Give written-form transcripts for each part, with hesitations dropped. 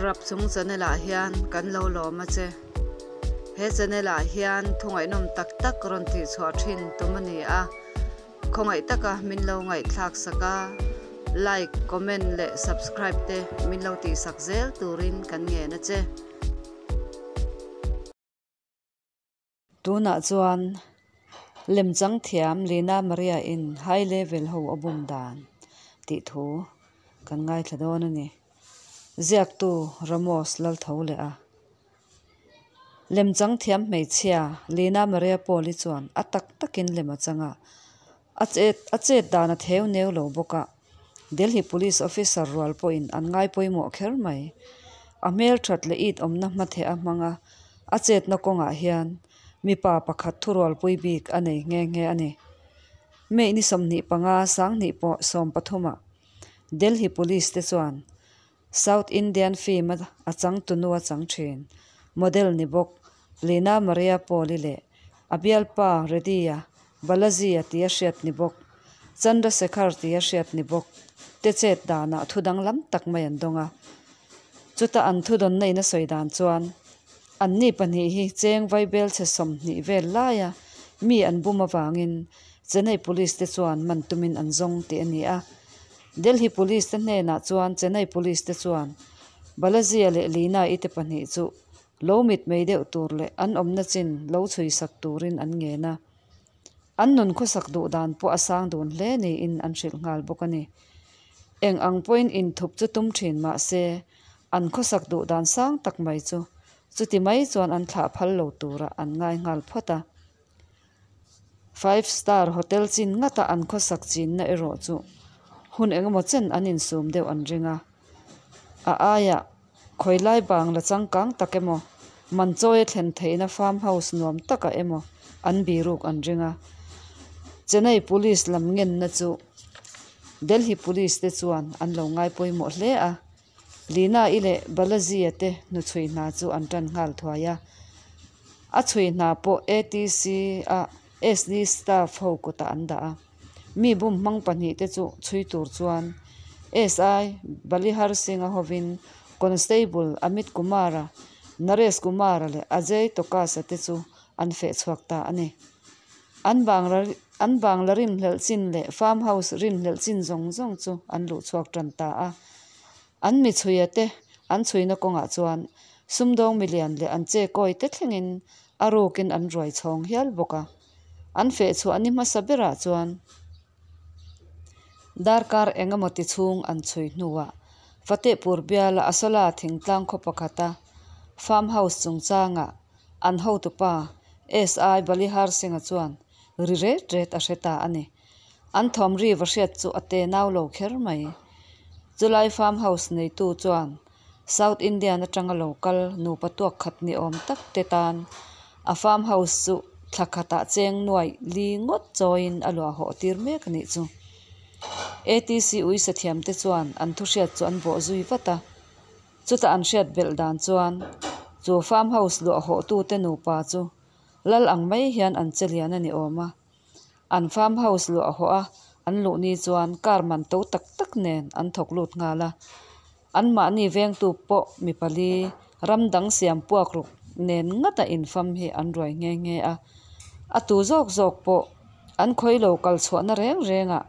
Rapchung channel ah hian kan lo lawm a che. He channel ah hian thu ngaihnawm tak tak rawn tih chhuah thin tum a ni a. Khawngaih taka min lo ngaihthlak sak a, like, comment leh subscribe te min lo tih sak zel turin kan ngen a che. Tunah chuan lemchang thiam Lina Maria in high level ho a bum dan tih thu kan ngaithla dawn a ni. Ziaktu Ramos Laltho leh a lemchang thiam hmeichhia Lina Maria Paul-i chuan a tak takin lem a chang a, a chet a chet dan a theu neu lo bawk a, Delhi Police officer rual pawhin an ngai pawimawh kher mai. A hmelthat leh it awmna hmatheh a hmang a, a chetna kawngah hian mipa pakhat thurualpui bik a nei nghe nghe a ni. May ni 25 sangnih pawh sawmpathumah Delhi Police te chuan South Indian film a changtunu a chang thin model ni bawk Lina Maria Paul-i leh a bialpa Reddy-a Balaji-a tia hriat ni bawk Chandrasekhar tia hriat ni bawk te chet danah thu danglam tak mai an dawng a. Chuta an thudawnna in a sawi dan chuan anni pahnih hi cheng vaibel chhe 20 vel laia mi an bum avangin Chennai Police te chuan man tumin an zawng tih a ni a. Delhi Police te hnenah chuan Chennai Police te chuan Balaji-a leh Lina-i te pahnih chu lo mit mai deuh tur leh an awmna chin lo chhui sak turin an ngen a. An nun khawsak duh dan pawh a sang dun hle niin an hrilh nghal bawk a ni. Eng ang pawhin inthup chu tum thin mah se, an khawsak duh dan sang tak mai chu chuti mai chuan an thlah phal lo turah an ngai nghal phawt a. Five star hotel chin ngata an khawsak chinna erawh chu hun engemaw chen an insum deuh an ring a. A aiah khawilai bang la changkang tak emaw, man chawi a thlen theihna farm house nuam takah emaw an biruk an ring a. Chennai Police lam ngenna chu Delhi Police te chuan an lo ngai pawimawh hle a. Lina-i leh Balaji-a te hnuchhui hna chu an tan nghal thuai a. A chhui hna pawh ATC a SD staff ho kutah an dah a. Mi bum hmang pahnih te chu chhui tur chuan SI Balihar Singh-a hovin Constable Amit Kumar-a, Naresh Kumar-a leh Ajay Tokas-a te chu an feh chhuak ta a ni. An bangla an bangla rinhlelh chin leh farm house rinhlelh chin zawng zawng chu an luh chhuak tan ta a. An mi chhuia te an chhuina kawngah chuan sumdawng milian leh an che kawi te thlengin a rukin an ruai chhawng hial bawk a. An feh chhuah ni hmasa berah chuan darkar engemaw ti chhung an chhui hnuah Fatehpur biala Asola thingtlang khaw pakhata farm house chungchangah an hotupa SI Balihar Singh-a chuan ri ret ret a hre ta a ni. An thawm ri va hriat chu a te nau lo kher mai. Chulai farm house neitu chuan South Indian atanga lo kal nupa tuak khat ni awm tak te tan a farm house chu thla khatah cheng nuaih li ngawt chawiin a luah hawh tir mek a nih chu. ATC uisa thiam te chuan an thu hriat chu an bawh zui vat a. Chutah an hriat belh dan chuan chu farm house luah hawh tute nupa chu lal ang mai hian an che lian a ni awm a. An farm house luah hawh a an luh ni chuan car man to tak tak nen an thawk lut nghal a. An mahni vengtu pawh mi pali ram dang siam puak ruk nen ngata infam hi an ruai nghe nghe a. A tu zawk zawk pawh an khawi lo kal chhuahna reng rengah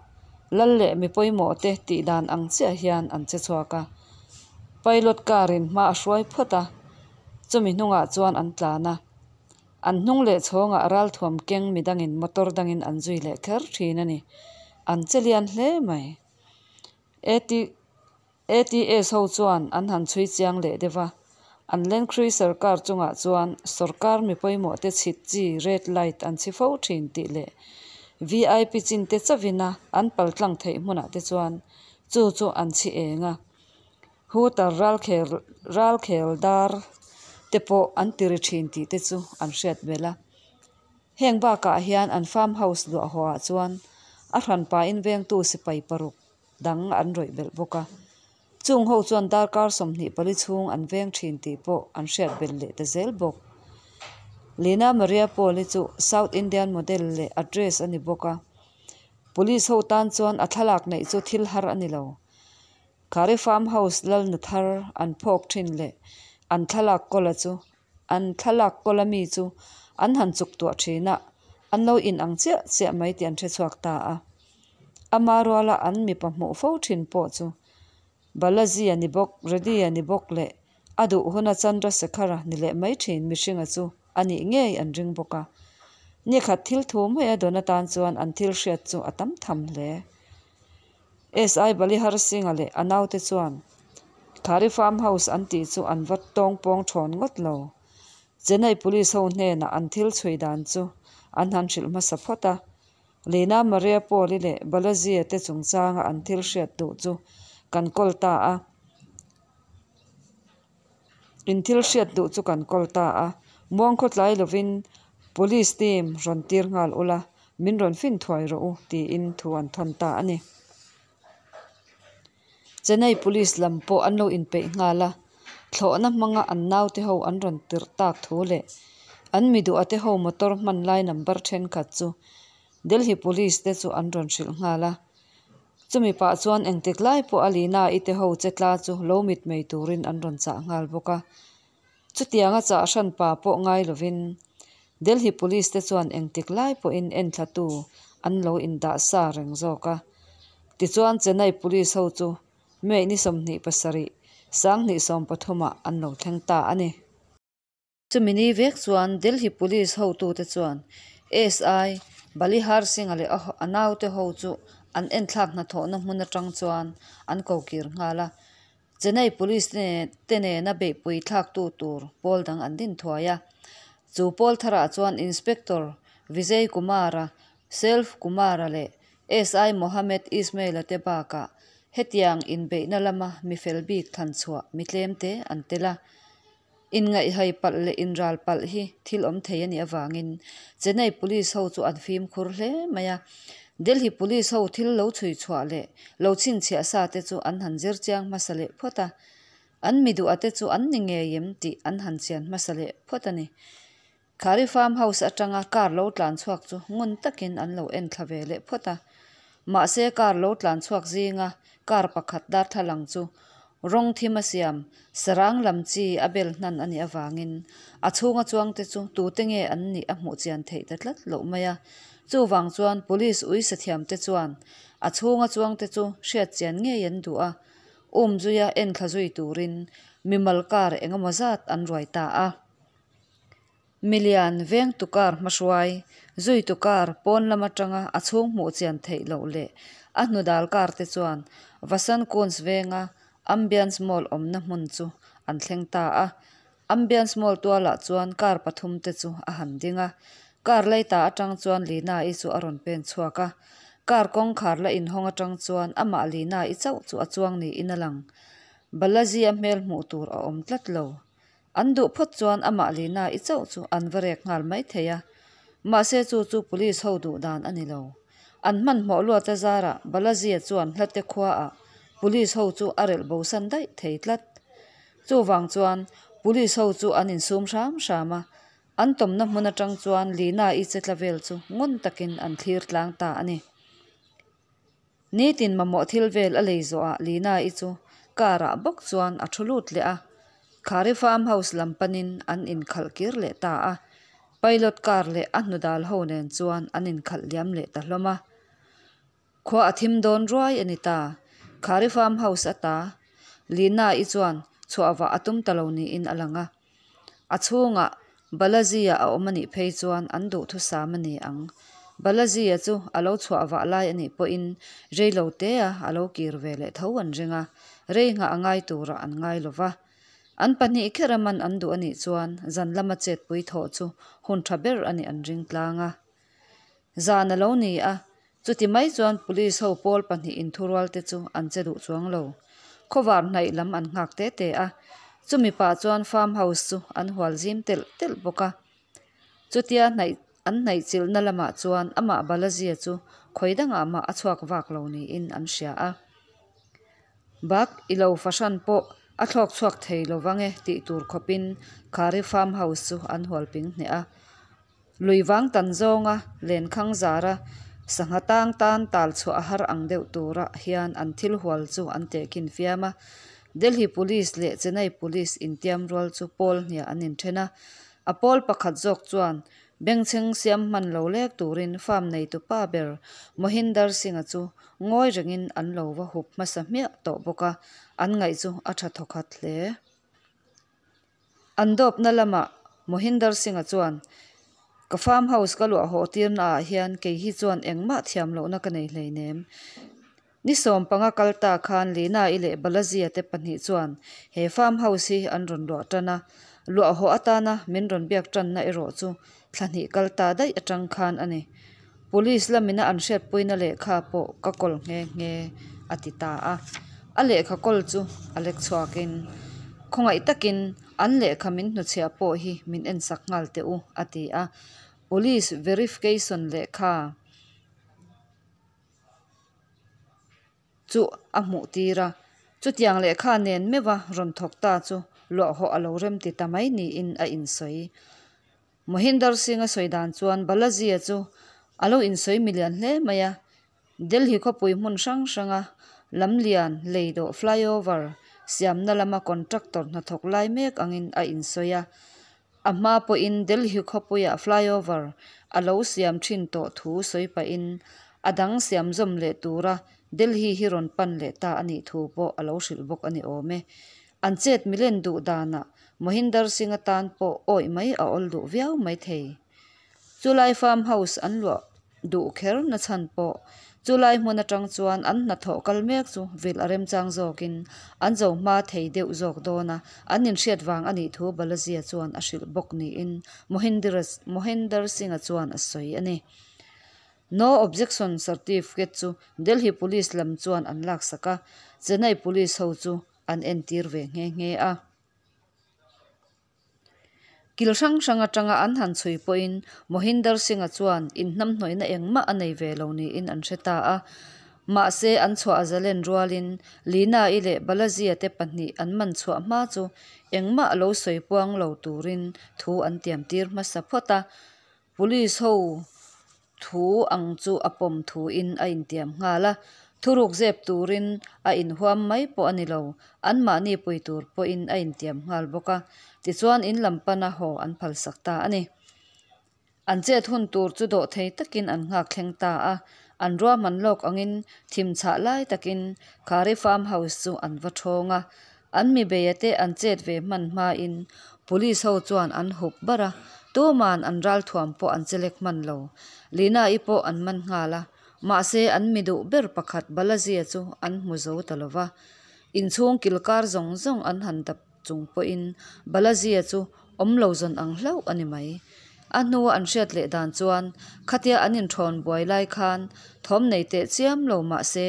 lal leh mi pawimawh te tih dan ang chiah hian an che chhuak a. Pilot car in hma a hruai phawt a, chumi hnungah chuan an tlan a. An hnung leh chhawngah ralthuam keng mi dangin motor dangin an zui leh kher thin a ni. An che lian hle mai. AT ATS ho chuan an han chhui chiang leh deuh a, an Land Cruiser car chungah chuan sawrkar mi pawimawh te chhit chi red light an chhi fo thin tih leh VIP chin te chauhin a an paltlang theih hmunah te chuan chu chu an chhi eng a. Hooter ralkhel ralkhel dar te pawh an ti ri thin tih te chu an hriat belh a. Heng bakah hian an farm house luah haw ah chuan a hranpain vengtu sipai paruk dang an rawih belh bawk a. Chung ho chuan darkar 24 chhung an veng thin tih pawh an hriat belh leh ta zel bawk. Lina Maria Paul-i chu South Indian model leh actress a ni bawk a. Police ho tan chuan a thlalak neih chu thil har a ni lo. Khari Farm House lalna thar an phawk thin leh an thlalak kawla chu an thlalak kawla mi chu an han chuk tuah thin a, an lo in ang chiah chiah mai tih an hre chhuak ta a. Ama ruala an mipa hmuh fo thin pawh chu Balaji a ni bawk, Reddy a ni bawk leh a duh huna Chandrasekhara ni leh mai thin mihringa chu a nih ngei an ring bawk a. Nikhat thil thu mai a dawn atan chuan an thil hriat chu a tam tham hle. SI Balihar Singh-a leh a naute chuan Khari Farm House an tih chu an va tawng pawng thawn ngawt lo. Chennai Police ho hnenah an thil chhui dan chu an han hrilh hmasa phawt a. Lina Maria Paul-i leh Balaji-a te chungchanga an thil hriat duh chu kan kawl ta a. In thil hriat duh chu kan kawl ta a. Muang khawtlai lovin Police team rawn tir nghal ula, min rawn fin thuai rawh u tiin thu an thawn ta a ni. Chennai Police lam pawh an lo inpeih nghal a, thlawhna hmanga an naute ho an rawn tirh tak thu leh an mi duhate ho motor hman lai number thenkhat chu Delhi Police te chu an rawn hrilh nghal a. Chumi pah chuan engtik lai pawh a Lina i te ho che tla chu lo mit mai turin an rawn chah nghal bawk a. Chutianga chah hran pa pawh ngai lovin Delhi Police te chuan engtik lai pawhin enthlatu an lo indah sa reng zawk a. Tichuan Chennai Police ho chu May ni 27, 2013 ah an lo thleng ta a ni. Chumi ni vek chuan Delhi Police hotute chuan SI Balihar Singh-a leh a naute ho chu an enthlak hnathawhna hmun atang chuan an kokir nghal a. Chennai Police te nena beihpui thlaktu tur pawl dang an din thuai a. Chu pawl tharah chuan Inspector Vijay Kumar-a, Self Kumar-a leh SI Mohammed Ismail-a te bakah hetiang inbeihna lama mi fel bik thlan chhuah mi tlemte an tel a. Inngaihhai palh leh inral palh hi thil awm thei a nih avangin Chennai Police ho chu an fimkhur hle mai a. Delhi Police ho thil lo chhui chhuah leh lo chhinchhiah sa te chu an han zir chiang hmasa leh phawt a. An mi duh a te chu an ni ngei em tih an han chian hmasa leh phawt a ni. Khari Farm House atanga car lo tlan chhuak chu ngun takin an lo en thla ve leh phawt a. Mahse car lo tlan chhuak zinga car pakhat darthlalang chu rawng thim a siam sarang lam chi a bel hnan a nih avangin a chhunga chuangte chu tute nge an nih a hmuh chian theih ta tlat loh mai a. Chuvang chuan Police uisathiamte chuan a chhunga chuangte chu hriat chian ngei an duh a, umzuia en thla zui turin mimal car engemaw zat an ruai ta a. Milian vengtu car hmahruai, zuitu car pawn lam atanga a chhung hmuh chian theih loh leh a hnu dal car te chuan Vasant Kunj venga Ambience Mall awmna hmun chu an thleng ta a. Ambience Mall tualah chuan car pathum te chu a han ding a. Car laita atang chuan Lina-i chu a rawn pen chhuak a. Car kawngkhar la inhawng atang chuan amah Lina-i chauh chu a chuang niin a lang. Balaji-a hmel hmuh tur a awm tlat lo. An duh phawt chuan amah Lina i chauh chu an va rek nghal mai thei a, mahse chu chu police ho duh dan a ni lo. An hmanhmawh luat a zarah Balaji-a chuan hlate khuaah police ho chu a relh bosan daih thei tlat. Chuvang chuan police ho chu an insum hram hram a, an tawmna hmun atang chuan Lina i che tla vel chu ngun takin an thlir tlang ta a ni. Nitin mamawh thil vel a lei zawhah Lina-i chu car-ah bawk chuan a thu lut leh a, Khari Farm House lam panin an inkhalh kir leh ta a, pilot car leh a hnudal ho nen chuan an inkhalh liam leh ta hlawm a. Khua a thim dawn ruai a ni ta, Khari Farm House ata Lina-i chuan chhuah vah a tum ta lo niin a lang a. A chhungah Balaji-a a awm a nih phei chuan an duhthusam a ni ang. Balaji-a chu a lo chhuah vah lai a nih pawhin rei lo tea a lo kir ve leh tho an ring a, rei nghah a ngai turah an ngai lo va. An pahnih kher a man an duh a nih chuan zan lama chetpui thawh chu hun tha ber a nih an ring tlang a. Zan a lo ni a, Chuti mai chuan Police ho pawl pahnih inthurual te chu an che duh chuang lo. Khawvar hnaih lam an nghak te te a, chumi pah chuan farm house chu an hual zim telh telh bawk a. Chutia hnaih an hnaih chilhna lamah chuan amah Balazia chu khawi dangah mah a chhuak vak lo niin an hria a. Bak i lo fahran pawh a thlawk chhuak thei lo vang e tih tur khawpin Khari farm house chu an hual ping hneh a. Lui vang tan zawnga lenkhang zara Sangha tang tan tal chhuah a har ang deuh turah hian an thil hual chu an tehkhin fiam a. Delhi Police leh Chennai Police intiam rual chu pawl hniah an inthen a. A pawl pakhat zawk chuan bengchheng siam hman lo lek turin farm neitu pa ber Mohinder Singh-a chu ngawi rengin an lo va hup hmasa hmiah tawh bawk a, an ngaih chu a tha thawkhat hle. An dawpna lamah Mohinder Singh-a chuan, Ka farm house ka luah haw tirna ah hian kei hi chuan engmah thiam lohna ka nei hleinem. Ni 15 kal ta khan Lina-i leh Balaji-a te pahnih chuan he farm house hi an rawn luah tan a, luah haw atana min rawn biak tanna erawh chu thla hnih kal ta daih atang khan a ni. Police lamina an hriatpuina lehkha pawh ka kawl nghe nghe, a ti ta a. A lehkha kawl chu a lek chhuakin, Khawngaih takin an lehkha min hnuchhiah pawh hi min ensak nghal teh u, a ti a. Police verification lehkha chu a hmuh tir a. Chutiang lehkha nen meuha rawn thawk ta chu luahhawh a lo remti ta mai niin a insawi. Mohinder Singh-a sawi dan chuan Balaji-a chu a lo insawi milian hle mai a, Delhi khawpui hmun hrang hranga lamlian lei dawh flyover siamna lama contractor hnathawk lai mek angin a insawi a. A hma pawhin Delhi khawpuia flyover a lo siam thin tawh thu sawi pahin a dang siam zawm leh tura Delhi hi rawn pan leh ta a nih thu pawh a lo hrilh bawk a ni awm e. An chet milen duh danah Mohinder Singh-a tan pawh awih mai a awl duh viau mai thei. Chulai farm house an luah duh kher na chhan pawh chulai hmun atang chuan an hnathawh kal mek chu vil a remchang zawkin an zo hma thei deuh zawk dawn a, an inhriat vang a nih thu Balaji-a chuan a hrilh bawk niin Mohinder Singh-a chuan a sawi a ni. No objection certificate chu Delhi Police lam chuan an laksak a, Chennai Police ho chu an entir ve nghe nghe a. Kil hrang hrang atanga an han chhui pawhin Mohinder Singh-a chuan inhnamhnawihna engmah a nei ve lo niin an hre ta a. Mahse an chhuah a zalen rualin Lina-i leh Balaji-a te pahnih an man chhuah hma chu engmah lo sawi puang lo turin thu an tiam tir hmasa phawt a. Police ho thu ang chu a pawm thuin a intiam nghal a, thuruk zep turin a inhuam mai pawh a ni lo, anmahni pui tur pawhin a intiam nghal bawk a, tichuan in lam pana haw an phalsak ta a ni. An chet hun tur chu dawhthei takin an nghak thleng ta a, an ruahman lawk angin thim chhah lai takin Khari Farm House chu an va thawng a, An mi beia te an chet ve hman hmain Police ho chuan an hup bar a, tuman an ralthuam pawh an chelek hman lo. Lina-i pawh an man nghal a, mahse an mi duh ber pakhat Balaji-a chu an hmu zo ta lo va. Inchhung kilkar zawng zawng an han dap chung pawhin Balaji-a chu awm lo zawn ang hlauh a ni mai. A hnua an hriat leh dan chuan khatia an inthawn buai lai khan thawm nei teh chiam lo mah se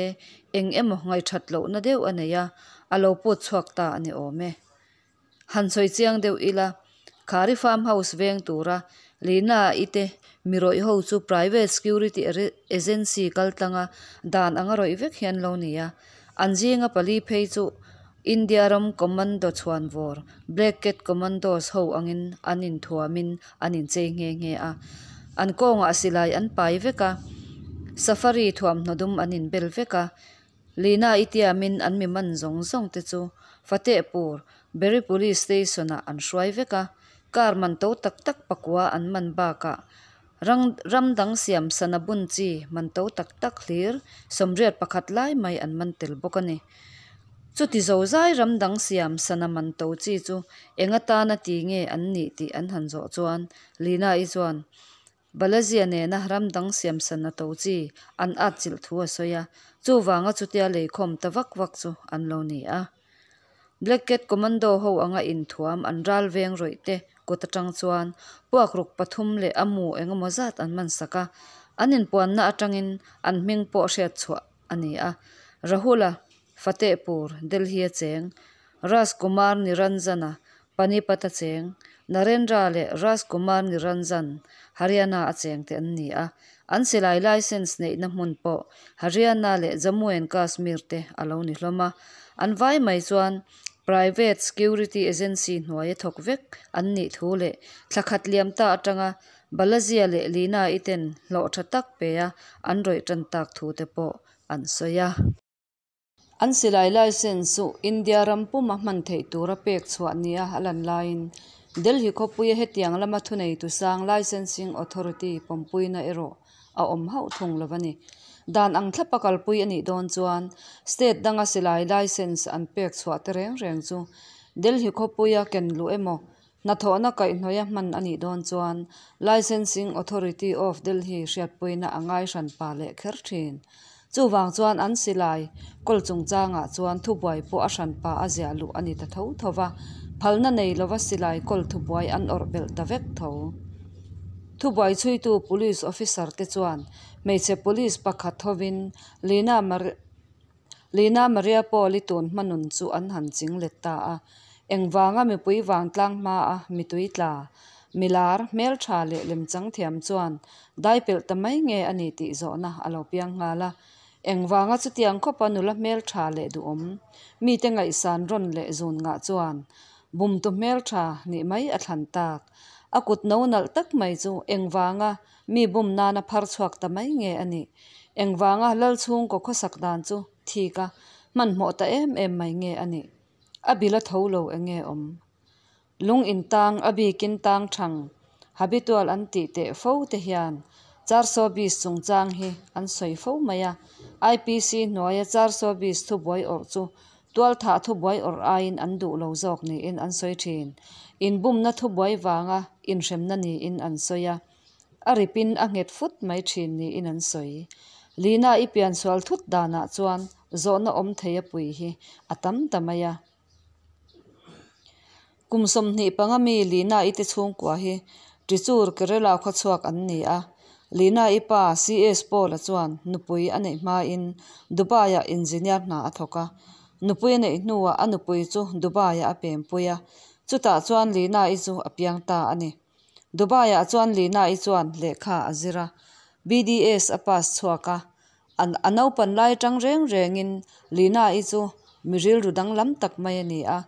eng emaw ngaithat lohna deuh a nei a, a lo put chhuak ta a ni awm e. Han sawi chiang deuh ila, Khari Farm House veng tura Lina-i te mi rawih ho chu Private Security Agency kaltlanga dan anga rawih vek hian lo ni a, an zinga pali phei chu India ram commando chhuanvawr, Black Cat Commandos ho angin an inthuamin an inchei nghe nghe a. An kawngah silai an pai vek a, safari thuamhnaw dum an inbel vek a. Lina i tiamin an mi man zawng zawng te chu Fatehpur, Beri Police Station-ah an hruai vek a. Car man to tak tak pakua an man bakah ram dang siam sana bun chi man to tak tak hlir 81 lai mai an man tel bawk a ni. Chuti zozai ram dang siam sana man to chi chu eng atana ti nge an nih tih an han zawh chuan Lina-i chuan Balaji-a nena ram dang siam sana to chi an at chilh thu a sawi a, chuvanga chutia leikhawm ta vak vak chu an lo ni a. Black Cat Commando ho anga inthuam an ral veng rawih te kut atang chuan puakruk pathum leh a mu engemaw zat an man sak a, an inpuanna atangin an hming pawh hriat chhuah a ni a. Rahul-a, Fatehpur, Delhi-a cheng, Raj Kumar Niranjan-a, Panipat-a cheng, Narendra leh Raj Kumar Niranjan, Haryana-a cheng te an ni a. An silai licence neihna hmun pawh Haryana leh Jammu and Kashmir te a lo ni hlawm a. An vai mai chuan Private Security Agency hnuaia thawk vek an nih thu leh thla khat liam ta atanga Balaji-a leh Leena-i ten hlawh tha tak pe a an rawih tan tak thu te pawh an sawi a. An silai licence chu India ram puma hman theih tura pek chhuah nia a lan laiin Delhi khawpuia hetiang lama thuneitu sang Licensing Authority pawmpuina erawh a awm hauh thung lo a ni. Dan ang thlapa kalpui a nih dawn chuan state danga silai licence an pek chhuah te reng reng chu Delhi khawpuia ken luh emaw Hnathawhna kaihhnawih a hman a nih dawn chuan Licensing Authority of Delhi hriatpuina a ngai hranpa leh kher thin. Chuvang chuan an silai kawl chungchangah chuan thubuai pawh a hranpa a ziah luh a ni ta tho tho va, phalna nei lova silai kawl thubuai an awrh belh ta vek tho. Thubuai chhuitu Police Officer te chuan hmeichhe Police pakhat hovin Lina Lina Maria Paul-i tun hma nun chu an han ching let ta a. Engvanga mipui vangtlang hmaa mitui tla, milar, hmeltha leh lemchang thiam chuan dai pelh ta mai nge a ni tih zawhna a lo piang nghal a. Engvanga chutiang khawpa nula hmeltha leh duhawm, mite ngaihsan rawn leh zun ngah chuan bumtu hmeltha nih mai a thlan tak. A kut no nalh tak mai chu engvanga Mi bum nana phar chhuak ta mai nge a nih? Engvanga lal chhungkaw khawsak dan chu thik a, hmanhmawh ta em em mai nge a nih? A bil a tho lo enge awm? Lung in tang, a bikin tang thang, habitual an tih teh fo te hian Charso Beach chungchang hi an sawi fo mai a. IPC hnuaia Charso Beach thubuai awrh chu tualthah thubuai awrh aiin an duh lo zawk niin an sawi thin. Inbumna thubuai vanga inhremna niin an sawi a. A ripin a nghet fut mai thin niin an sawi. Lina i piansual thut danah chuan zawhna awm thei a pui hi a tam ta mai a. Kum 25 mi Lina i te chhungkua hi Trichur Kerala khawchhuak an ni a. Lina i pa CS Paul-a chuan nupui a neih hmain Dubai-ah engineer hna a thawk a. Nupui a neih hnuah a nupui chu Dubai-ah a pempui a. Chutah chuan Lina i chu a piang ta a ni. Dubai-ah chuan Lina-i chuan lehkha a zir a, BDS a pass chhuak a. A naupan lai atang reng rengin Lina-i chu mi rilru danglam tak mai a ni a,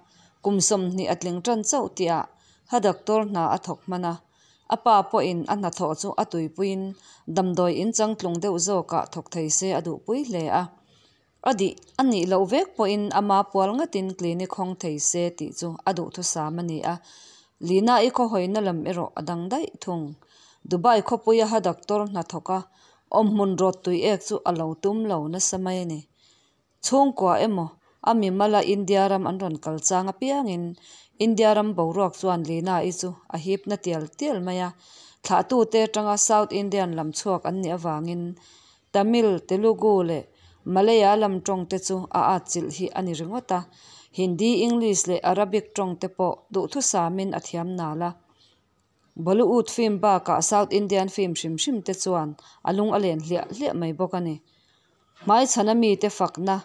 kum 20 a tling tan chauh tihah ha doctor hna a thawk hman a. A pa pawhin a hnathawh chu a tuipuiin damdawi inchangtlung deuh zawkah thawk thei se a duhpui hle a. A dih a nih loh vek pawhin ama pual ngatin clinic hawng thei se tih chu a duhthusam a ni a. Lina-i khawhawina lam erawh a dang daih thung. Dubai khawpuia ha doctor hnathawk a awmhmun rawt tui ek chu a lo tum lo nasa mai a ni. Chhungkua emaw a mimala India ram an rawn kal chang apiangin India ram boruak chuan Lina-i chu a hip na tial tial mai a. Thlahtute atanga South Indian lam chhuak an nih avangin Tamil, Telugu leh Malayalam tawng te chu a atchilh hi a ni ringawt a, Hindi, English leh Arabic tawng te pawh duhthusamin a thiam nal a. Bollywood film bakah South Indian film hrim hrim te chuan a lung a len hliah hliah mai bawk a ni. Hmaichhana mite fakna,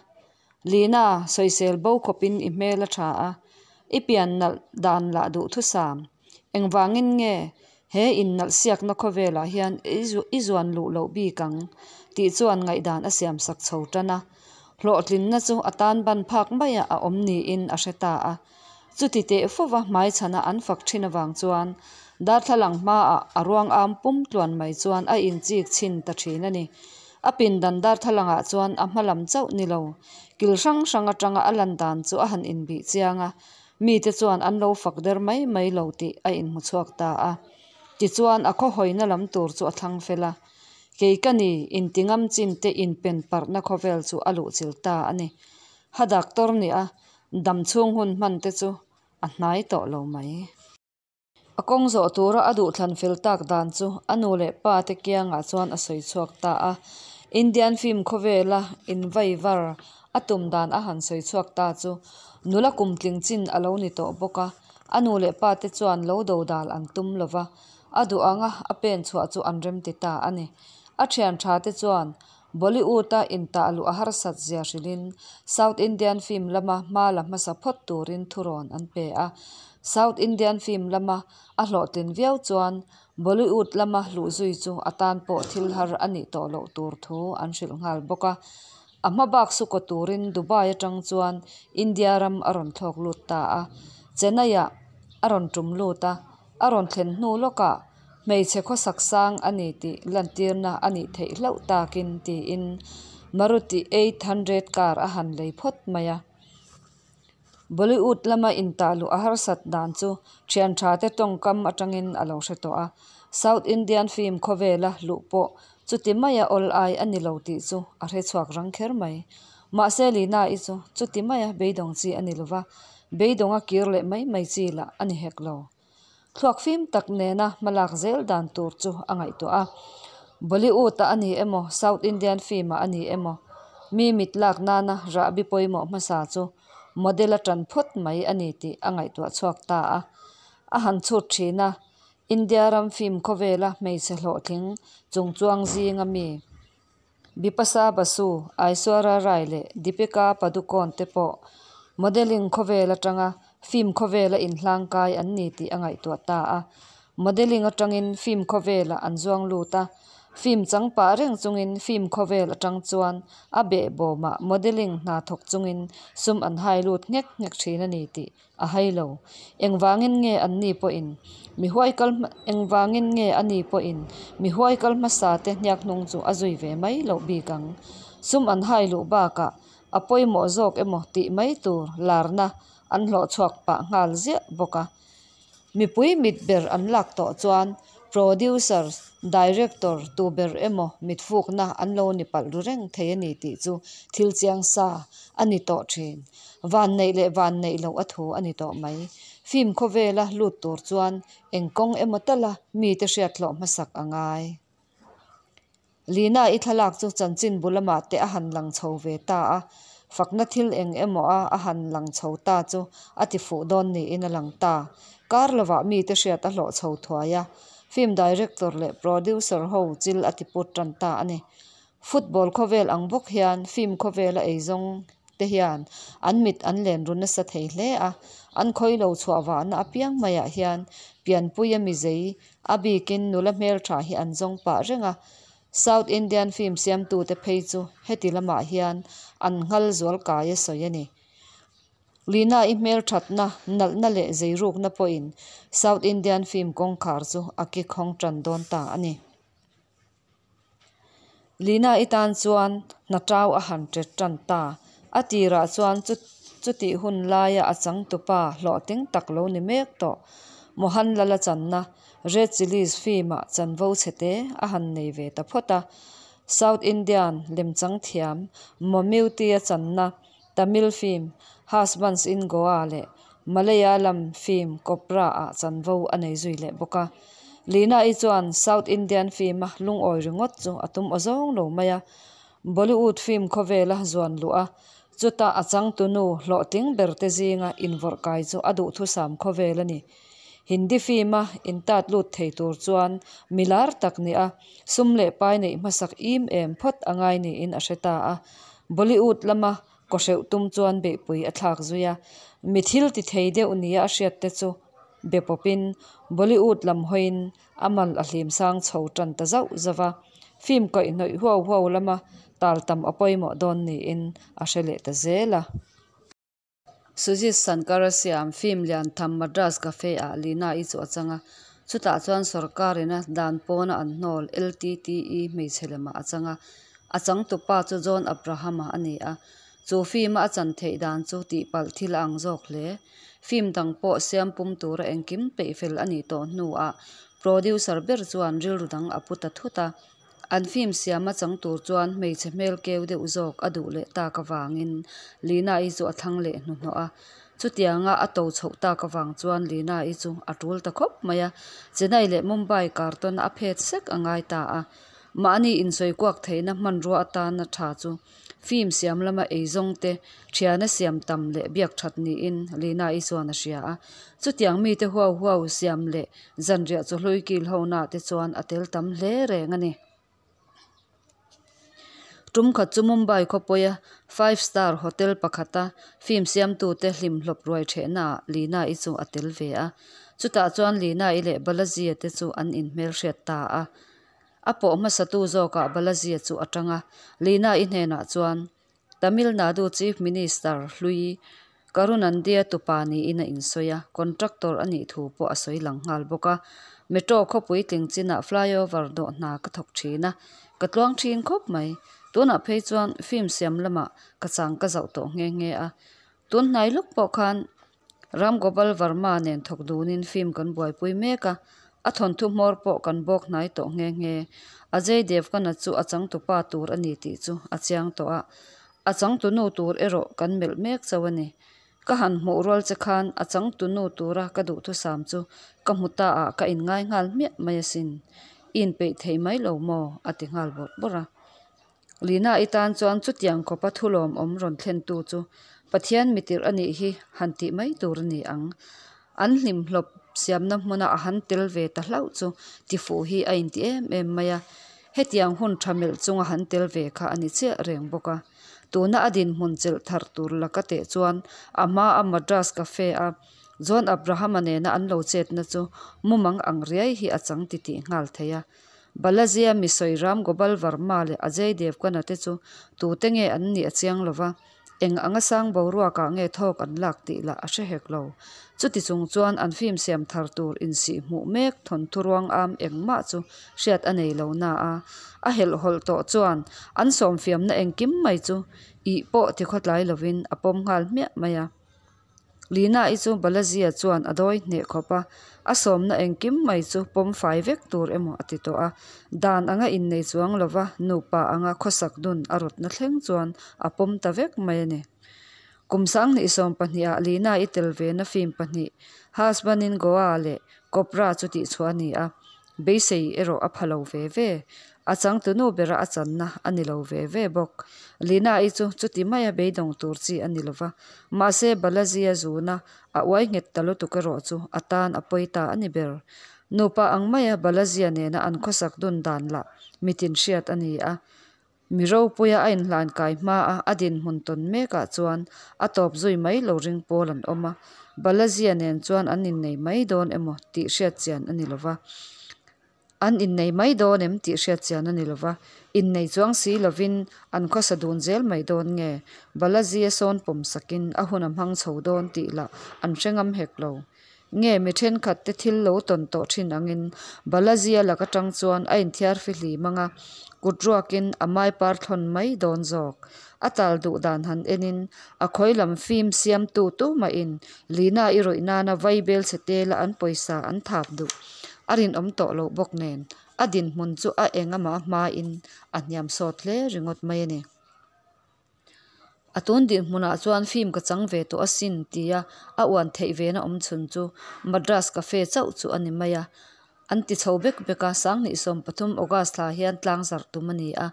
Lina, sawisel bo khawpin i hmel a tha a, i pian nalh dan lah duhthusam. Engvangin nge he innalh siakna khawvelah hian i zuan luh loh bik ang? tih chuan ngaihdan a siam sak chho tan a. Hlawhtlinna chu a tan ban phak maiah a awm niin a hre ta a. Chuti teh fova hmaichhana an fak thin avang chuan darthlalang hmaah a ruang am pum tluan mai chuan a inchik chhin ta thin a ni. A pindan darthlalangah chuan a hma lam chauh ni lo, kil hrang hrang atanga a lan dan chu a han inbih chiang a, mite chuan an lo fak der mai mai lo tih a inhmu chhuak ta a. Tichuan a khawhawina lam tur chu a thlang fel a. Kei ka ni, intingam chin te inpen parhna khawvel chu a luhchilh ta a ni. Ha doctor nih a dam chhung hun hman te chu a hnai tawh lo mai. A kawng zawh tura a duhthlan fel tak dan chu a nu leh pa te kiangah chuan a sawi chhuak ta a. Indian film khawvela invaivar a tum dan a han sawi chhuak ta chu nula kum tling chin a lo ni tawh bawk a, a nu leh pa te chuan lo dodal an tum lo va, a duh anga a pen chhuah chu an remti ta a ni. A thian tha te chuan Bollywood-a intah luh a harsat zia hrilhin South Indian film lama hma la hmasa phawt turin thurawn an pe a. South Indian film lama a hlawhtlin viau chuan Bollywood lama luh zui chu a tan pawh thil har a nih tawh loh tur thu an hrilh nghal bawk a. A hma bak su kaw turin Dubai atang chuan India ram a rawn thlawk lut ta a. Chennai-ah a rawn tum lut a, a rawn thlen hnu lawkah Hmeichhe khawsak sang a ni tih lantirna a nih theih hlauh takin tiin Maruti 800 car a han lei phawt mai a. Bollywood lama intah luh a harsat dan chu thian tha te tawngkam atangin a lo hre tawh a. South Indian film khawvela luh pawh chuti maia awl ai a ni lo tih chu a hre chhuak rang kher mai. Mahse Lina-i chu chuti maia beidawng chi a ni lova, beidawnga kir leh mai mai chi lah a ni hek lo. Thluak fim tak nena hmalak zel dan tur chu a ngaihtuah a. Bollywood-ah a ni emaw, South Indian film-ah a ni emaw, mi mit lak nana rahbi pawimawh hmasa chu model a tan phawt mai a ni tih a ngaihtuah chhuak ta a. A han chhut thin a, India ram film khawvela hmeichhe hlawhtling chungchuang zinga mi Bipasha Basu, Aishwarya Rai leh Deepika Padukone te pawh modelling khawvel atanga film khawvela inhlangkai an ni tih a ngaihtuah ta a. Modelling atangin film khawvelah an zuang lut a, film chang pah reng chungin film khawvel atang chuan a behbawmah modelling hna thawk chungin sum an hai lut nghek nghek thin a ni tih a hai lo. Engvangin nge an ni pawhin mi huai kal engvangin nge a ni pawhin mi huai kal hmasa te hniak hnung chu a zui ve mai loh bik ang. Sum an hai luh bakah a pawimawh zawk emaw tih mai tur larna an hlawh chhuak pah nghal ziah bawk a. Mipui mit ber an lak tawh chuan producer, director tu ber emaw mitfukna an lo ni palh ru reng thei a ni tih chu thil chiang sa a ni tawh thin. Vanneih leh vanneih loh a thu a ni tawh mai. Film khawvela lut tur chuan eng kawng emaw tala mite hriat hlawh hmasak a ngai. Lina i thlalak chu chanchin bu lamah te a han lang chho ve ta a, fakna thil eng emaw a a han lang chho ta chu a ti fuh dawn niin a lang ta. Kar lovah mite hriat a hlawh chho thuai a, film director leh producer ho chil a ti put tan ta a ni. Football khawvel ang bawk hian film khawvela eizawng te hian an mit an len ru nasa thei hle a, an khawi lo chhuah vahna apiang maiah hian pianpuia mizei a bikin nula hmeltha hi an zawng pah reng a, South Indian film siamtute phei chu heti lamah hian an nghal zual kai a sawi a ni. Lina-i hmelthatna, nalhna leh zeirukna pawhin South Indian film kawngkhar chu a kik hawng tan dawn ta a ni. Lina-i tan chuan hna tau a han ṭet ṭan ta. A tirah chuan chutih hun laia a changtupa hlawhtling tak lo ni mek tawh Mohanlal-a channa Red Chillies film-ah chanvo chhete a han nei ve ta phawt a. South Indian lemchang thiam Mammootty-a channa Tamil film Husbands in Goa leh Malayalam film Cobra-ah chanvo a nei zui leh bawk a. Lina-i chuan South Indian film-a lungawi ringawt chu a tum awzawng lo mai a, Bollywood film khawvela zuan luh a, chuta a changtunu hlawhtling berte zinga invawrh kai chu a duhthusam khawvel a ni. Hindi film-a intat lut thei tur chuan milar tak ni a, sum leh pai neih hmasak im em phawt a ngai niin a hre ta a. Bollywood lama kawhreuh tum chuan beihpui a thlak zui a, mi thil ti thei deuh nia a hriat te chu be pawpin Bollywood lam hawiin a mal a hlim sang chho tan ta zauh zauh a, film kaihhnawih huau huau lama tal tam a pawimawh dawn niin a hre leh ta zel a. Sujit Sankar a siam film lian tham Madras Cafe ah Lina-i chu a chang a, chutah chuan sorkar ina dan pawna an hnawl LTTE hmeichhe lemah a chang a, a changtupa chu John Abraham-a a ni a, chu film a a chan theih dan chu tihpalh thil a ang zawk hle. Film dang pawh siam pum tura engkim peihfel a nih tawh hnuah producer ber chuan rilru dang a pu ta thut a. An film siama chang tur chuan hmeichhe hmel keu deuh zawk a duh leh tak avangin Lina-i chu a thlang leh hnuhnawh a. Chutianga a to chhoh tak avang chuan Lina-i chu a tul ta khawp mai a, Chennai leh Mumbai kartawn a phet sek a ngai ta a. Mahni insawi kuak theihna hmanrua atana tha chu Film siam lama eizawng te, thiana siam tam leh biak that niin Lina-i chuan a hria a. Chutiang mite huau huau siam leh zanriah chawhlui kil ho na te chuan a tel tam hle reng a ni. Tum khat chu Mumbai khawpawia Five Star Hotel pakhata film siamtute hlimhlawp ruai thehnaah Lina-i chu a tel ve a. Chutah chuan Lina-i leh Balaji-a te chu an inhmelhriat ta a. A pawh hmasatu zawkah Balaji-a chu a tang a, Lina-i hnenah chuan Tamil Nadu Chief Minister hlui Karunandia tupa niin a insawi a, contractor a nih thu pawh a sawi lang nghal bawk a. Metro khawpui tling chinah flyover dawh hna ka thawk thin a, ka tluang thin khawp mai. Tunah phei chuan film siam lamah ka chang ka zauh tawh nghe nghe a. Tun hnai lawk pawh khan Ram Gopal Varma nen thawk dunin film kan buaipui mek a, a thawnthu hmawr pawh kan bawk hnai tawh nghe nghe. Ajay Devgana chu a changtupa tur a ni tih chu a chiang tawh a, a changtunu tur erawh kan melh mek chauh a ni. Ka han hmuh rual che khan a changtunu tura ka duhthusam chu ka hmu ta ah ka inngai nghal hmiah mai asin. I inpeih thei mai lo maw? a ti nghal bawrh bawrh a. Lina i tan chuan chutiang khawpa thulawm awm rawn thlentu chu Pathian mitirh a nih hi han tih mai tur a ni ang. An hlimhlawp siamna hmuna a han tel ve ta hlauh chu tifuh hi a inti em em mai a. Hetiang hun tha melh chunga han tel ve kha a ni chiah reng bawk a. Tuna a dinhmun chelh thar tur laka teh chuan a hma a Madras Cafe a John Abraham-a nena an lo chetna chu mumang ang riai hi a chang titih nghal thei a. Balajia misawi Ram Gopal Varma leh Ajay Devgana te chu tute nge an nih a chiang lo va, eng anga sang boruakah nge thawk an lak tih lah a hre hek lo. Chuti chung chuan an film siam thar tur insih hmuh mek thawnthu ruang am engmah chu hriat a nei lo na a, a helhhawlh tawh chuan an sawmfiamna engkim mai chu ih pawh tikhawtlai lovin a pawm nghal hmiah mai a. Lina-i chu Balajia chuan a dawi hneh khawp a, a sawmna engkim mai chu pawm fai vek tur emaw a ti tawh a. Dan anga innei chuang lova nupa anga khawsak dun a rawtna thleng chuan a pawm ta vek mai a ni. Kum sanghnih 12 ah Lina-i tel vena film pahnih Husband in Goa leh Cobra chu tihchhuah a ni a, beisei erawh a pha lo ve ve. A changtunu bera a channa a ni lo ve ve bawk. Lina-i chu chuti maia beidawng tur chi a ni lova, mahse Balaji-a zuna a uai nghet ta lutuk erawh chu a tan a pawi ta a ni ber. Nupa ang maia Balaji-a nena an khawsak dun dan lah mitin hriat a ni a. Mi ropuia a inhlankai hmaa a dinhmun tawn mekah chuan a tawp zui mai lo ring pawl an awm a, Balaji-a nen chuan an innei mai dawn emaw tih hriat chian a ni lova. An innei mai dawn em tih hriat chian a ni lova, innei chuang si lovin an khawsa dun zel mai dawn nge? Balaji a sawn pawm sakin a hun a hmang chho dawn tih lah an hre ngam hek lo. Nge mi thenkhat te thil lo tawn tawh thin angin Balaji a lak atang chuan a inthiar fihlim anga kut ruakin a mai par thlawn mai dawn zawk. A tal duh dan han enin a khawi lam fim siamtu tumahin Lina i rawih nana vaibel chhe tela an pawisa an thap duh. A rinawm tawh loh bawk nen, a dinhmun chu a eng amah hmain a hniam sawt hle ringawt mai a ni. A tun dinhmunah chuan film ka chang ve tawh asin tia a uan theih vena awm chhun chu Madras Cafe chauh chu a ni mai a. An ti chho bek bek a, sanghnih 13 August thla hian tlang zarh tum a ni a,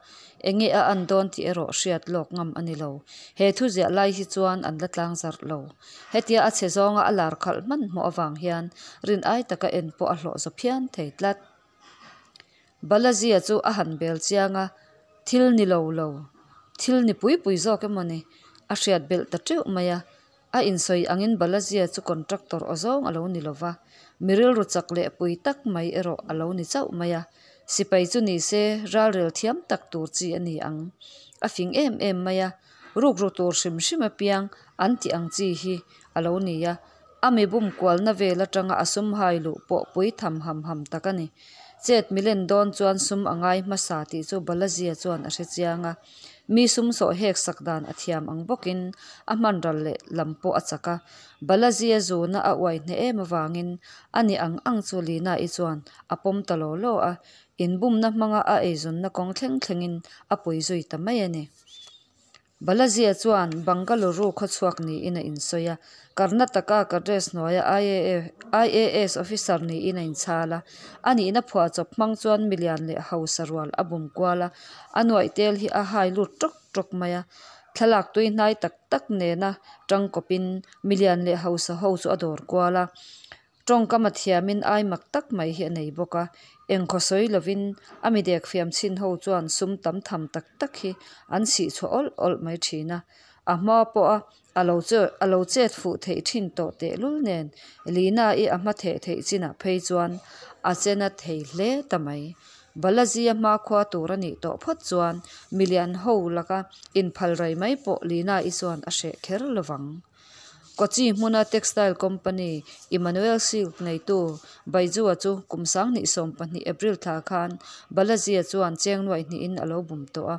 enge a an dawn tih erawh hriat lawk ngam a ni lo. He thu ziah lai hi chuan an la tlang zarh lo. Hetia a chhe zawnga a lar khalh hmanhmawh avang hian rin ai taka en pawh a hlawh zaw phian thei tlat. Balajia chu a han bel chiang a, thil ni lo lo, thil ni pui pui zawk emaw ni, a hriat belh ta teuh mai a. A insawi angin Balajia chu contractor aw zawng a lo ni lo va, mi rilru chak leh pui tak mai erawh a lo ni chauh mai a. Sipai chu ni se ralrel thiam tak tur chi a ni ang. A fing em em mai a, Rukru tur hrim hrim apiang an tih ang chi hi a lo ni a, a mi bum kualna vel atanga a sum hai luh pawh pui tham ham ham tak a ni. Chet milen dawn chuan sum a ngai hmasa tih chu Balajia chuan a hre chiang a, mi sum sawh hek sak dan a thiam ang bawkin a hman ral leh lam pawh a chak a. Balajia zuna a uai hneh em avangin a ni ang ang chu Lina-i chuan a pawm ta law law a, inbumna hmanga a eizawnna kawng thleng thlengin a pui zui ta mai a ni. Balajia chuan Bangalore khawchhuak niin a insawi a, Karnataka cadres hnuaia IAS officer niin a inchhal a. A nihna phuahchawp hmang chuan milian leh hausa rual a bum kual a, a nuaih tel hi a hai lut tawk tawk mai a. Thlalak tui hnai tak tak nena tangkawpin milian leh hausa ho chu a dawr kual a. Tawngkam a thiamin ai mak tak mai hi a nei bawk a, engkhaw sawi lovin a mi dek fiam chhin ho chuan sum tam tham tak tak hi an chhih chhuah awlh awlh mai thin a. A hma pawha a lo a lo chet fuh theih thin tawh tehlul nen Lina-i a hma theh theih chinah phei chuan a che na thei hle ta mai. Balaji-a hmakhua tur a nih tawh phawt chuan milian ho laka inphal rai mai pawh Lina-i chuan a hreh kher lovang. Kochi hmuna textile company Emmanuel Silk neitu Baiju-a chu kum 2012 April thla khan Balaji-a chuan cheng nuaih hnihin a lo bum tawh a.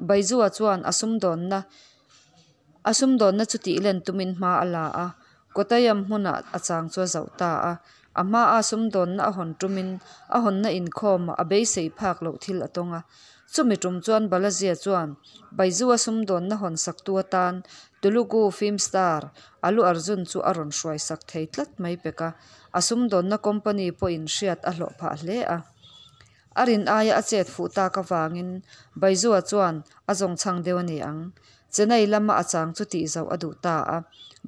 Baiju-a chuan a sumdawnna a sumdawnna chu tih len tumin hma a la a, Kottayam hmunah a chang chu a zauh ta a. A hmaa sumdawnna a hawn tumin a hawnna inkhawmah a beisei phak loh thil a tawng a. Chumi tum chuan Balajia chuan Baiju-a sumdawnna hawn saktu atan Telugu film star Allu Arjun chu a rawn hruai sak thei tlat mai pek a, a sumdawnna company pawhin hriat a hlawh phah hle a. A rin aia a chet fuh tak avangin Baiju-a chuan a zawngchhang deuh a ni ang. Chennai lama a chang chu tih zauh a duh ta a,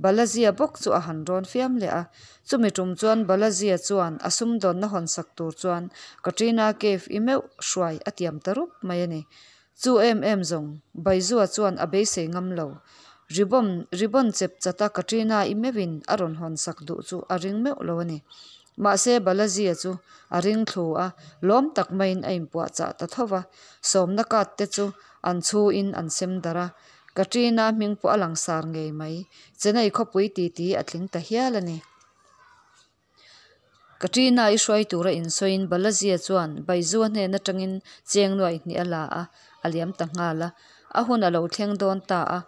Balajia bawk chu a han rawn fiam leh a. Chumi tum chuan Balajia chuan a sumdawnna hawn sak tur chuan Katrina Kaif-i meuh hruai a tiam ta rup mai a ni. Chu em em zawng, Baijua chuan a beisei ngam lo. Ribbon ribbon chep chata Katrina-i meuhin a rawn hawn sak duh chu a ring meuh lo a ni. Mahse Balajia chu a ring thlu a, lawm tak maiin a inpuahchah ta tho va. Sawmna card te chu an chhuin an sem darh a, Katrina hming pawh a langsar ngei mai. Chennai khawpui titi a tling ta hial a ni. Katrina i hruai tura insawiin Balajia chuan Baiju-a hnen atangin cheng nuaih hnih a la a, a liam ta nghal a. A hun a lo thleng dawn ta a,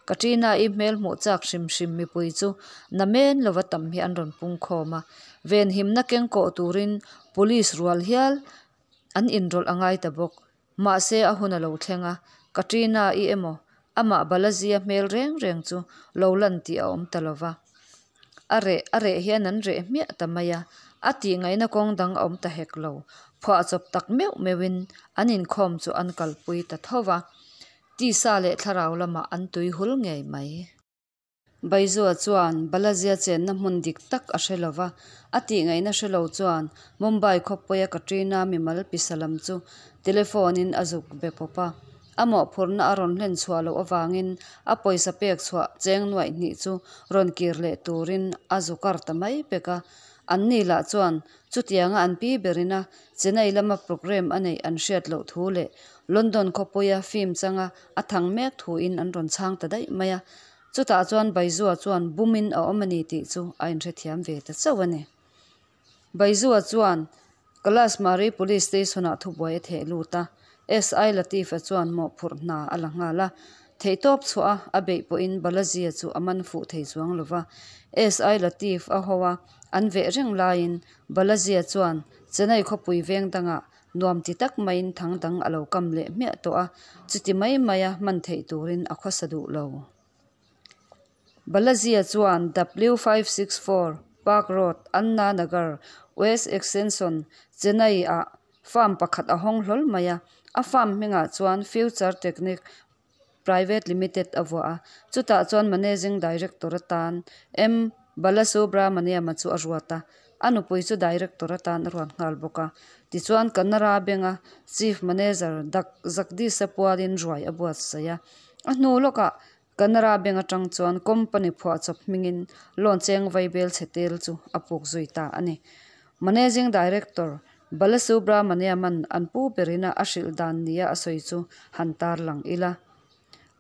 Katrina i hmel hmuh chak hrim hrim mipui chu namen lova tam hi an rawn pung khawm a. Venhimna keng kawh turin Police rual hial an inrawlh a ngai ta bawk. Mahse a hun a lo thleng a, Katrina i emaw amah Balajia hmel reng reng chu lo lan tih a awm ta lova. A reh a reh hian an reh hmiah ta mai a, a tih ngaihna kawng dang a awm ta hek lo. Phuahchawp tak meuh meuhin an inkhawm chu an kalpui ta tho va, tisa leh thlarau lamah an tui hul ngei mai. Baizua chuan Balajia chenna hmun dik tak a hre lo va, a tih ngaihna hre lo chuan Mumbai khawpuia Katrina mimal pisa lam chu telephone-in a zuk be pawp a. A mawhphurhna a rawn hlen chhuah loh avangin a pawisa pek chhuah cheng nuaih hnih chu rawn kir leh turin a zu kar ta mai pek a. Anni lah chuan chutianga an pi berina Chennai lama programme a neih an hriat loh thu leh London khawpuia film changa a thang mek thuin an rawn chhang ta daih mai a. Chutah chuan Baizua chuan bumin a awm a ni tih chu a inhrethiam ve ta chauh a ni. Baizua chuan Kalasmari Police Station-ah thubuai a theh lut a, SI Latif-a chuan mawhphurh hna a la nghal a. Theihtawp chhuah a a beih pawhin Balajia chu a man fuh thei chuang lo va. SI Latif a ho a, an veh reng laiin Balajia chuan Chennai khawpui veng dangah nuam ti tak maiin thang dang a lo kam leh hmiah tawh a, chuti mai maia hman theih turin a khawsa duh lo. Balajia chuan W564, Park Road, Anna Nagar, West Extension, Chennai ah farm pakhat a hawng hlawl mai a, a farm hmingah chuan Future Technic Private Limited a vuah a, chutah chuan Managing Director atan M Balasubramaniam-a chu a ruat a, a nupui chu Director atan a ruat nghal bawk a. Tichuan Canara Bank-a Chief Manager Dak Jagdish-a pualin ruai a buatsaih a, a hnu lawkah Canara Bank atang chuan company phuahchawp hmingin loan cheng vaibel chhe tel chu a puk zui ta a ni. Managing Director Balasubramaniaman an pu berina a hrilh dan nia a sawi chu han tarlang ila.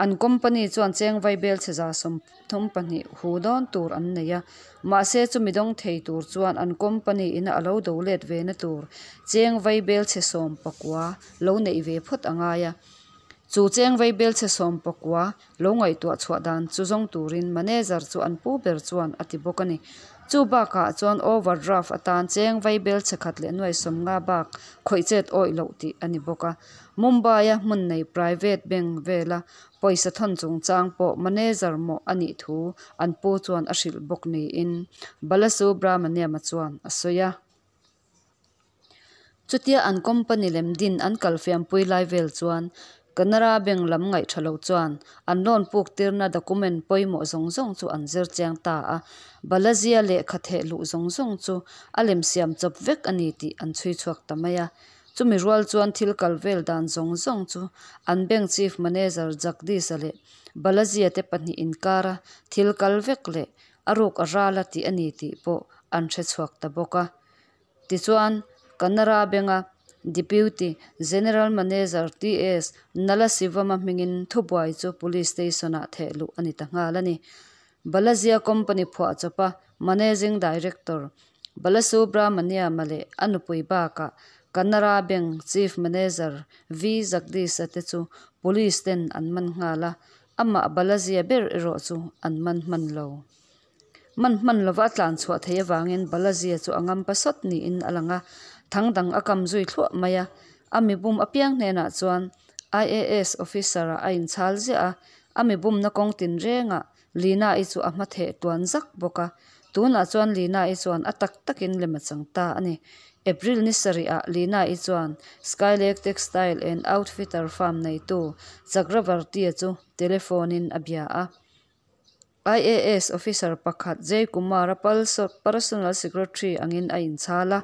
An company chuan cheng vaibel chhe 32% hu dawn tur an nei a, mahse chumi dawng thei tur chuan an company ina a lo do let ve na tur cheng vaibel chhe 19 lo neih ve phawt a ngai a. Chu cheng vaibel chhe 19 lo ngaihtuah chhuah dan chu zawng turin manager chu an pu ber chuan a ti bawk a ni. Chu bakah chuan overdraft atan cheng vaibel chhe khat leh nuai 50 bak khawih chet awih loh tih a ni bawk a. Mumbai-a hmun nei private bank vela pawisa thawn chungchang pawh manager mawh a nih thu an pu chuan a hrilh bawk niin Balasubramaniam-a chuan a sawi a. Chutia an company lem din an kal fiampui lai vel chuan Canara Bank lam ngaih tha lo chuan an loan puk tirna document pawimawh zawng zawng chu an zir chiang ta a, Balajia lehkha theh luh zawng zawng chu a lem siam chawp vek a ni tih an chhui chhuak ta mai a. Chumi rual chuan thil kal vel dan zawng zawng chu an bank chief manager Jagdish-a leh Balajia te pahnih inkara thil kal vek leh a ruk a ral a tih a ni tih pawh an hre chhuak ta bawk a. Tichuan, Canara Bank-a Deputy General Manager TS Nalasivama hmingin thubuai chu Police Station-ah theh luh a ni ta nghal a ni. Balajia company phuahchawpa Managing Director Balasubramaniam-a leh a nupui bakah Canara Bank Chief Manager V Jagdish-a te chu Police ten an man nghal a, amah Balajia ber erawh chu an man hman lo. Man hman lova a tlan chhuah theih avangin Balajia chu a ngam pasawt niin a lang a, thang dang a kam zui thluah mai a. A mibum apiang hnenah chuan IAS officer-ah a inchhal ziah a, a mibumna kawng tinrengah Lina-i chu a hmatheh tuan zak bawk a. Tunah chuan Lina-i chuan a tak takin lem a chang ta a ni. April ni sarihah Lina-i chuan Skylake Textile and Outfitter firm neitu Chakravarti-a chu telephone-in a bia a. IAS officer pakhat Jay Kumar-a personal secretary angin a inchhal a,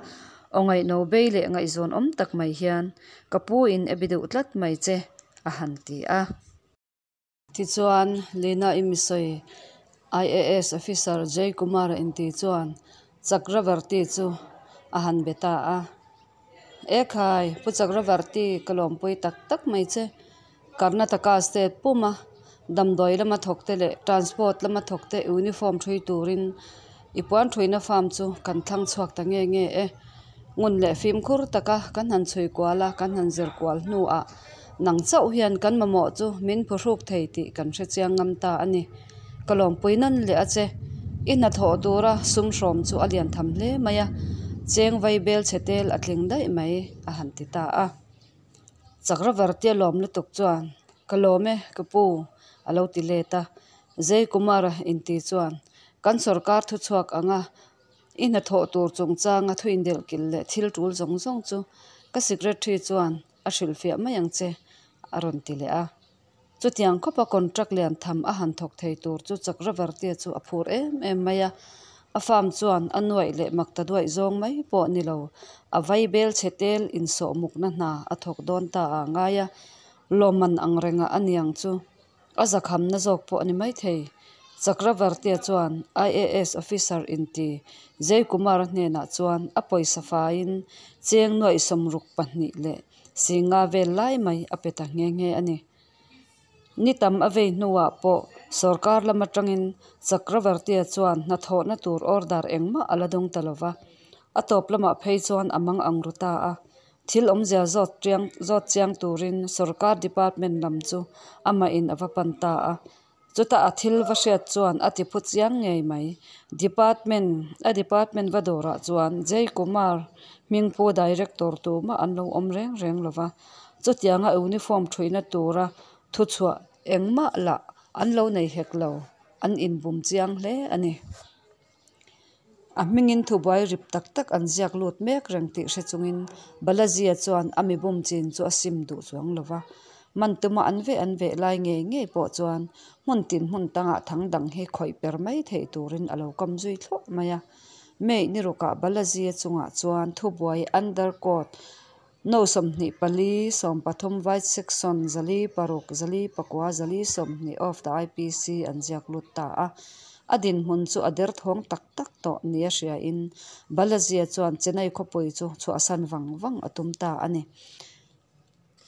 aw ngaihno bei leh ngaihzawn awm tak mai hian, Ka pu in e bi deuh tlat mai che, a han ti a. Tichuan, Lina i misawi IAS officer Jay Kumar-a inti chuan Chakravarti chu a han be ta a. Ekhai, Pu Chakravarti, ka lawmpui tak tak mai che. Karnataka state puma damdawi lama thawkte leh transport lama thawkte uniform ṭhui turin i puan ṭhuina farm chu kan thlang chhuak ta nge nge e. Ngun leh fimkhur taka kan han chhui kual a, kan han zir kual hnuah nang chauh hian kan mamawh chu min phuhruk thei tih kan hre chiang ngam ta a ni. Ka lawmpui nawn leh a che. I hnathawh tura sum hrawm chu a lian tham hle mai a, cheng vai bel chhe tel a tling daih mai a han ti ta a. Chakravarti a lawm lutuk chuan, Ka lawm e, ka pu, a lo ti let a. Jay Kumar-a inti chuan, Kan sorkar thuchhuak anga i hnathawh tur chungchanga thu indelhkilh leh thil tul zawng zawng chu ka secretary chuan a hrilhfiah mai ang che, a rawn ti leh a. Chutiang khawpa contract lian tham a han thawk thei tur chu Chakravarti-a chu a phur em em mai a. A farm chuan a nuaih leh mak ta duaih zawng mai pawh ni lo, a vai bel chhe tel insawh mukna hna a thawk dawn ta a ngai a, lawmman ang rengah a niang chu a zakhamna zawk pawh a ni maithei. Chakravarti-a chuan IAS officer inti Jay Kumar-a hnenah chuan a pawisa faiin cheng nuaih sawmruk pahnih leh Singa vel lai mai a pe ta nghe nghe a ni. Ni tam a vei hnuah pawh sorkar lam atangin Chakravarti-a chuan hnathawhna tur order engmah a la dawng ta lo va. A tawp lamah phei chuan a mang ang ru ta a. Thil awmzia zawt chiang zawt chiang turin sorkar department lam chu amahin a va pan ta a. Chutah a thil va hriat chuan a ti phu chiang ngei mai. Department a department va dawrah chuan Jay Kumar hmingpu director tumah an lo awm reng reng lo va. Chutianga uniform thuihna tura thuchhuah engmah lah an lo nei hek lo, an inbum chiang hle a ni. A hmingin thubuai rip tak tak an ziak lut mek reng tih hre chungin Balaji-a chuan a mibum chin chu a sim duh chuang lo va. Man tuma an veh an veh lai ngei ngei pawh chuan hmun tin hmun tangah thang dang hi khawih per mai theih turin a lo kam zui thluah mai a. May ni rukah Balaji-a chungah chuan thubuai under court No 24, 13 Vide Section 406, 4 420 of the IPC an ziak lut ta a. A dinhmun chu a derthawng tak tak tawh nia hriain Balajia chuan Chennai khawpui chu chhuahsan vang vang a tum ta a ni.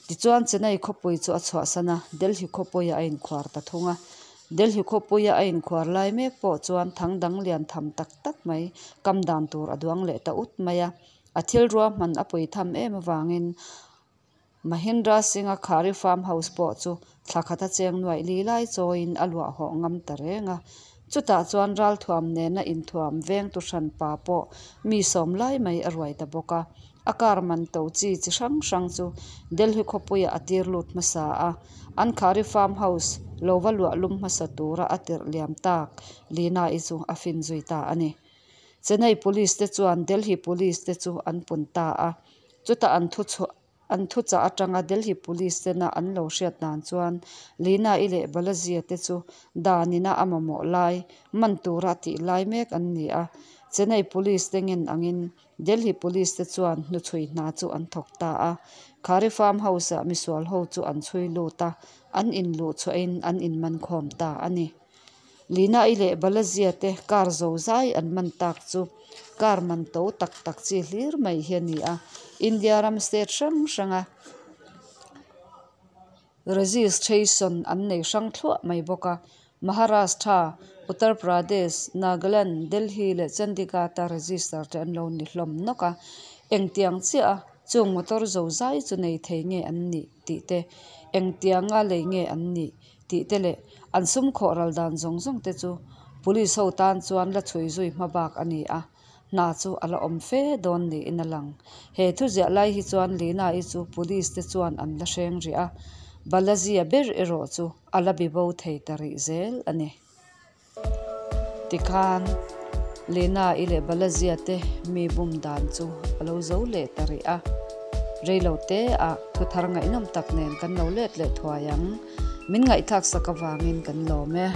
Tichuan Chennai khawpui chu a chhuahsan a, Delhi khawpuiah a inkhuar ta thung a. Delhi khawpuia a inkhuar lai mek pawh chuan thang dang lian tham tak tak mai kam dan tur a duang leh ta ut mai a. A thil ruahman a pui tham em avangin Mahindra Singh-a Khari Farm House pawh chu thla khata cheng nuaih li lai chawiin a luah hawh ngam ta reng a. Chutah chuan ralthuam nena inthuam veng tu hran pa pawh mi sawm lai mai a ruai ta bawk a. A car man to chi chi hrang hrang chu Delhi khawpuiah a tir lut hmasa a. An Khari Farm House lo va luah lum hmasa tura a tirh liam tak Lina-i chu a fin zui ta a ni. Chennai Police te chuan Delhi Police te chu an pun ta a, chutah an thu chhuah an thuchah atanga Delhi Police tena an lo hriat dan chuan Leena-i leh Balaji-a te chu dan ina a mamawh lai man tura tih lai mek an ni a, Chennai Police te ngen angin Delhi Police te chuan hnuchhui hna chu an thawk ta a, Khari Farm House-ah misual ho chu an chhui lut a, an inluh chhuahin an inmankhawm ta a ni. Lina-i leh Balajia te car zo zai an man tak chu car man to tak tak chi hlir mai hi a ni a, India ram state hrang hranga registration an nei hrang thluah mai bawk a, Maharashtra, Uttar Pradesh, Nagaland, Delhi leh Chandigarh-a register te an lo ni hlawm nawk a. Engtiang chiah a chung motor zo zai chu nei thei nge an nih tih te, engtianga lei nge an nih tih te leh an sum khawh ral dan zawng zawng te chu Police ho tan chuan la chhui zui hma bak a ni a, hna chu a la awm fe dawn niin a lang. He thu ziah lai hi chuan Lina-i chu Police te chuan an la hreng rih a, Balaji-a ber erawh chu a la bibo thei ta rih zel a ni. Tikhan Lena-i leh Balazia te mi bum dan chu a lo zo leh ta rih a. Reilo te ah thu thar ngaihnawm tak nen kan lo let leh thuai ang. Min ngaihthlak sak avangin kan lawm e.